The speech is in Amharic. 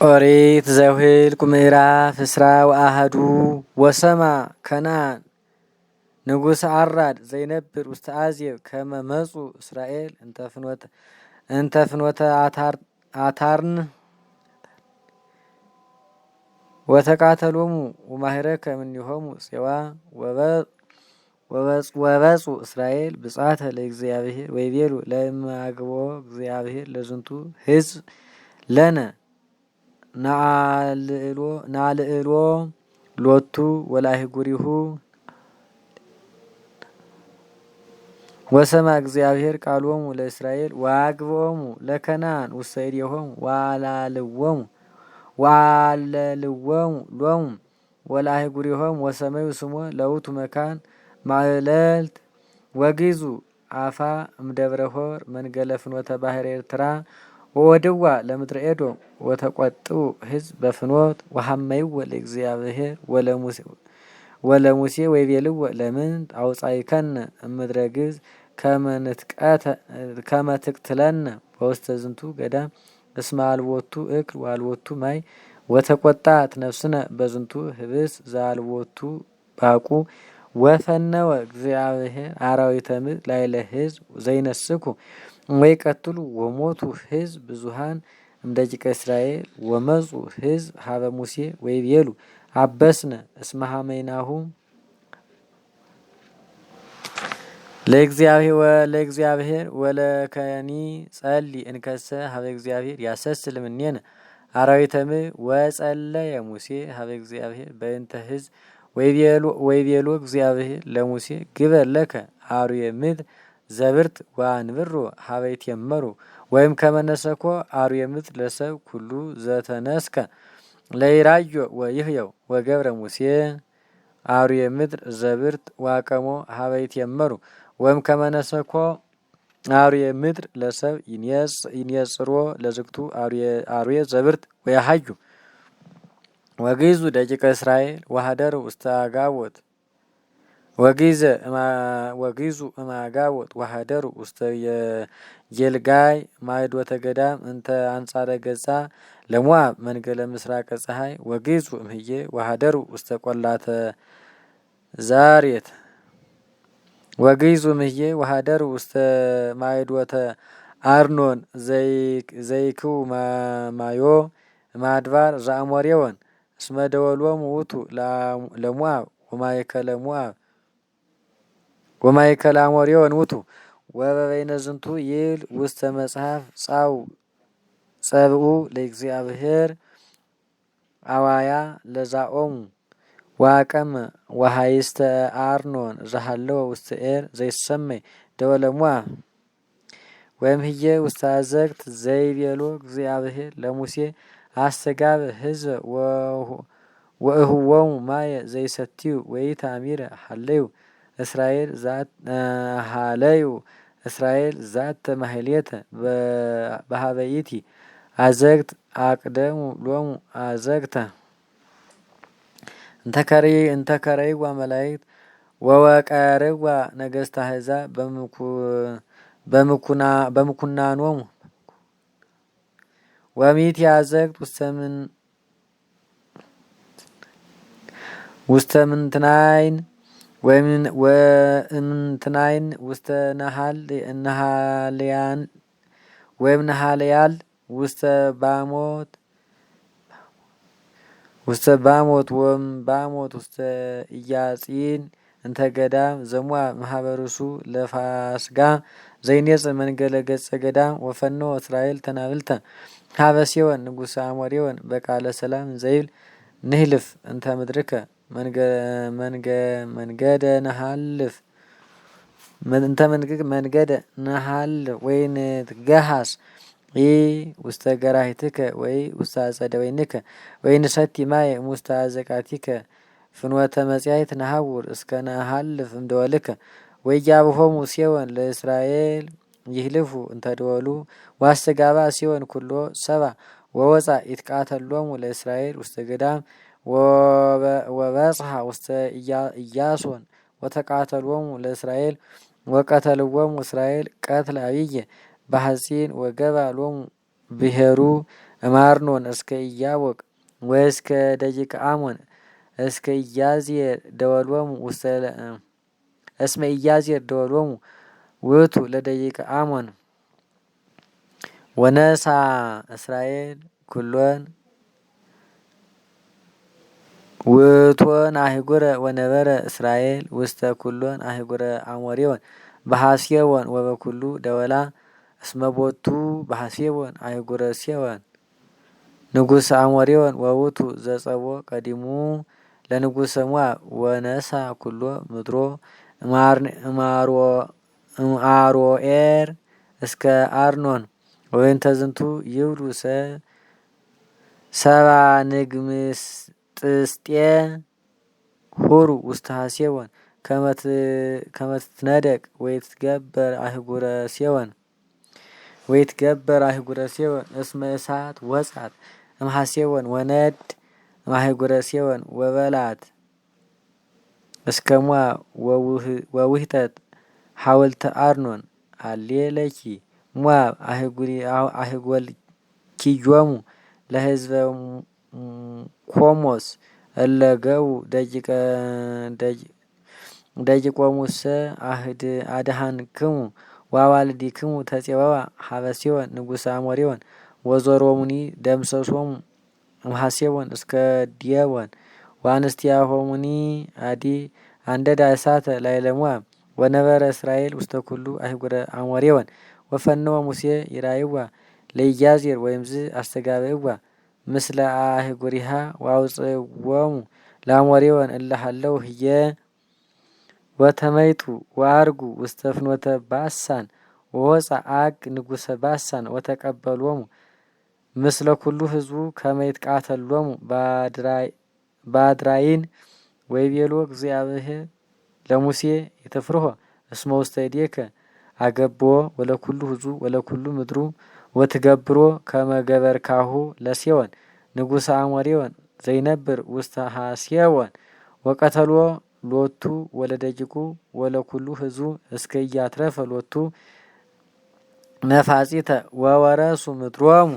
ኦሪት ዘኍልቍ ምዕራፍ 21። ወሰማ ከነዓን ንጉሠ አራድ ዘይነብር ውስተ አዜብ ከመ መጹ እስራኤል እንተ ፍኖተ አታርን ወተቃተሎሙ ወማህረከ እምኔሆሙ ፄዋ። ወበጹ እስራኤል ብጻተ ለእግዚአብሔር ወይቤሉ ለእማግቦ እግዚአብሔር ለዝንቱ ሕዝብ ለነ ናልዕሎ ሎቱ ወላህጉሪሁ። ወሰማ እግዚአብሔር ቃሎሙ ለእስራኤል ወአግብኦሙ ለከነዓን ውስተ እዴሆሙ ወአለልዎሙ ሎሙ ወለአህጉሪሆሙ ወሰመዩ ስሞ ለውእቱ መካን ማእለልት። ወጊዙ አፋ እምደብረ ሆር መንገለ ፍኖተ ባሕረ ኤርትራ ወወድዋ ለምድረ ኤዶም። ወተቈጥኡ ሕዝብ በፍኖት ወሐመይዎ ለእግዚአብሔር ወለሙሴ ወይቤልዎ ለምንት አውጻእከነ እምድረ ግብፅ ከመ ትቅትለነ በውስተ ዝንቱ ገዳም? እስመ አልቦቱ እክል ወአልቦቱ ማይ ወተቈጥዐት ነፍስነ በዝንቱ ህብስት ዘአልቦቱ ባቁ። ወፈነወ እግዚአብሔር አራዊተ ምድር ላዕለ ሕዝብ ዘይነስኩ ወይቀትሉ ወሞቱ ሕዝብ ብዙኃን እምደቂቀ እስራኤል። ወመጹ ሕዝብ ሀበ ሙሴ ወይቤሉ አበስነ እስመ ሀመይናሁ ለእግዚአብሔር ወለከኒ ጸሊ እንከሰ ሀበ እግዚአብሔር ያሰስል እምኔነ አራዊተ ምድር። ወጸለየ ሙሴ ሀበ እግዚአብሔር በእንተ ሕዝብ። ወይቤሎ እግዚአብሔር ለሙሴ ግበር ለከ አርዌ ምድር ዘብርት ወአንብሮ ሀበ ይትየመሩ ወይም ከመነሰኮ አርዌ ምድር ለሰብ ኩሉ ዘተነስከ ለይራዮ ወይህየው። ወገብረ ሙሴ አርዌ ምድር ዘብርት ዋቀሞ ሀበ ይትየመሩ ወይም ከመነሰኮ አርዌ ምድር ለሰብ ይንየጽሮ ለዝግቱ አርዌ ዘብርት ወያሃዩ። ወግዕዙ ደቂቀ እስራኤል ወሀደሩ ውስተ አጋቦት። ወግዕዙ እምአጋቦት ወሀደሩ ውስተ ጌልጋይ ማዕዶተ ገዳም እንተ አንጻረ ገጻ ለሞዓብ መንገለ ምስራቀ ፀሐይ። ወግዕዙ እምህዬ ወሀደሩ ውስተ ቆላተ ዛሬት። ወግዕዙ እምህዬ ወሀደሩ ውስተ ማዕዶተ አርኖን ዘይክው ማዮ እምአድባር ዘአሞሬወን እስመ ደወሎሙ ውእቱ ለሞዓብ ወማእከለ ሞዓብ ወማእከለ አሞሬወን ውእቱ። ወበበይነ ዝንቱ ይብል ውስተ መጽሐፍ ጻው ጸብኡ ለእግዚአብሔር አዋያ ለዛኦሙ ዋቀመ ወሃይስተ አርኖን ዘሃለወ ውስተ ኤር ዘይሰመይ ደወለ ሞዓብ። ወእምህዬ ውስተ አዘቅት ዘይቤሎ እግዚአብሔር ለሙሴ አስተጋብ ህዝበ ወእህዎሙ ማየ ዘይሰትዩ ወኢተአሚረ ሃለዩ እስራኤል ዛተ ማህሌተ በሀበይቲ አዘግት አቅደሙ ሎሙ አዘግተ እንተከረይዋ መላእክት ወወቀርዋ ነገስተ አሕዛብ በምኩናኖሙ። ወሚቲ አዘግት ውስተ ምንትናይን ወእምንትናይን ውስተ ነሃልያን ወይም ነሃልያል ውስተ ባሞት ወም ባሞት ውስተ ኢያጺን እንተ ገዳም ዘሞዓብ ማህበርሱ ለፋስጋ ዘይኔጽ መንገለ ገጸ ገዳም። ወፈኖ እስራኤል ተናብልተ ሀበ ሴዎን ንጉሠ አሞሬዎን በቃለ ሰላም ዘይብል ንህልፍ እንተ ምድርከ መንገደ ነሃልፍ እንተ መንገደ ነሃልፍ ወይንትገሃስ ኢ ውስተ ገራሂትከ ወይ ውስተ አጸደ ወይንከ ወይ ንሰቲ ማየ እምውስተ አዘቃቲከ ፍኖተ መጽያይት ነሐውር እስከ ነሃልፍ እምደወልከ። ወኢያብሆሙ ሴዎን ለእስራኤል ይህልፉ እንተ ደወሉ። ዋስተጋባ ሴዎን ኩሎ ሰባ ወወፃ ይትቃተሎሙ ለእስራኤል ውስተ ገዳም። ወበጽሐ ውስተ ኢያሶን ወተቃተሎሙ ለእስራኤል ወቀተልዎሙ እስራኤል ቀትለ አብየ በሐጺን ወገባ ሎሙ ብሔሩ። እማርኖን እስከ ኢያቦቅ ወእስከ ደቂቀ አሞን እስከ ኢያዜር ደወሎሙ እስመ ኢያዜር ደወሎሙ ውእቱ ለደቂቀ አሞን። ወነሳ እስራኤል ኩሎን ውእቶን አህጉረ ወነበረ እስራኤል ውስተ ኩሎን አህጉረ አሞሬዎን በሐሴቦን ወበኩሉ ደወላ እስመ ቦቱ በሐሴቦን አህጉረ ሴዎን ንጉሰ አሞሬዎን ወውቱ ዘጸቦ ቀዲሙ ለንጉሰ ሞዓብ ወነሳ ኩሎ ምድሮ እምአሮኤር እስከ አርኖን። ወበእንተ ዝንቱ ይብሉ ሰባ ንግምስጥስጤ ሁሩ ውስተ ሐሴቦን ከመትትነደቅ ወይትገበር አህጉረ ሴዎን ወይትገበር አህጉረ ሴዎን እስመ እሳት ወጻት እምሐሴቦን ወነድ እምአህጉረ ሴዎን ወበላት እስከ ሞዓብ ወውህጠት ሐወልተ አርኖን። አሌለኪ ሞዓብ አህጎልኪዮሙ ለህዝበ ኮሞስ እለ ገቡ ደቂቆሙሰ አድሃንክሙ ወአዋልዲክሙ ተጼወዋ ሀበ ሴዎን ንጉሰ አሞሬዎን ወዞሮሙኒ ደምሰሶሙ እምሐሴቦን እስከ ዲየቦን ወአንስቲያሆሙኒ አዲ አንደዳ እሳተ ላዕለ ሞዓብ። ወነበረ እስራኤል ውስተ ኩሉ አህጉረ አሞሬዎን። ወፈነወ ሙሴ ይራይዋ ለኢያዜር ወእምዝ አስተጋብእዋ ምስለ አህጉሪሃ ወአውፅዎሙ ለአሞሬዎን እለ ሀለው ህየ። ወተመይጡ ወአርጉ ውስተ ፍኖተ ባሳን ወወፅአ ዐግ ንጉሰ ባሳን ወተቀበሎሙ ምስለ ኩሉ ህዝቡ ከመ ይትቃተሎሙ ባድራይን። ወይቤሎ እግዚአብሔር ለሙሴ ኢትፍርሆ እስመ ውስተ እዴከ አገብኦ ወለኩሉ ህዝቡ ወለኩሉ ምድሩ ወትገብሮ ከመ ገበርካሁ ለሴዎን ንጉሰ አሞሬዎን ዘይነብር ውስተ ሐሴቦን። ወቀተሎ ሎቱ ወለደቂቁ ወለኩሉ ህዝቡ እስከ ኢያትረፈ ሎቱ ነፋጺተ ወወረሱ ምድሮሙ።